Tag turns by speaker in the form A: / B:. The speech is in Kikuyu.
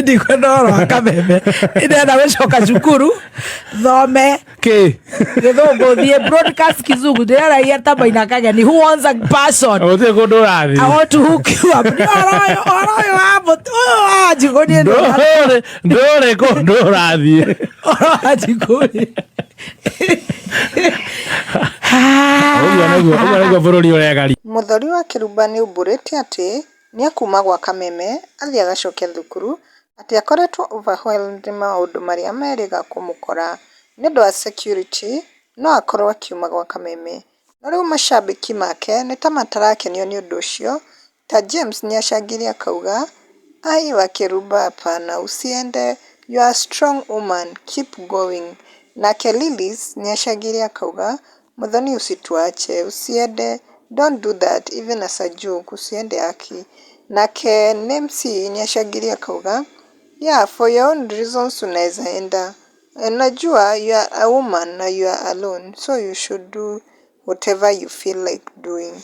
A: Ndikwenda ũhoro wa Kameme. Ndĩrenda gũcoka cukuru thome
B: Kĩ?
A: Gĩthũngũ, thiĩ broadcast Kizungu. Ndĩreragia ta Maina Kageni who wants a person.
B: Gũtirĩ kũndũ ũrathiĩ.
A: I want to hook you up. Nĩ ũhoro ũyũ, ũhoro ũyũ wa mũtĩ ũyũ wa Njigũ niĩ
B: Ndũrĩ, ndũrĩ kũndũ ũrathiĩ.
A: Ũhoro wa Njigũ rĩ.
B: Ũguo nĩguo bũrũri ũregaria.
C: Mũthoni wa Kĩrumba nĩaumbũrĩte atĩ nĩekuma gwa Kameme athiĩ agacoke thukuru, atĩ akoretwo overwhelmed nĩ maũndũ marĩa merĩga kũmũkora nĩũndũ wa security no akorwo akiuma gwa Kameme. No rĩu macambĩki make nĩ ta matarakenio nĩ ũndũ ũcio ta James nĩacangĩire akauga "Ai wa Kĩrumba hapana usiende, you are a strong woman keep going" nake Lillis nĩacangĩire akauga "Muthoni usituache, usiende, don't do that even as a joke usiende aki" nake Namcy nĩacangĩire akauga "Yeah for your own reasons unaeza enda, unajua you are a woman na you are alone so you should do whatever you feel like doing".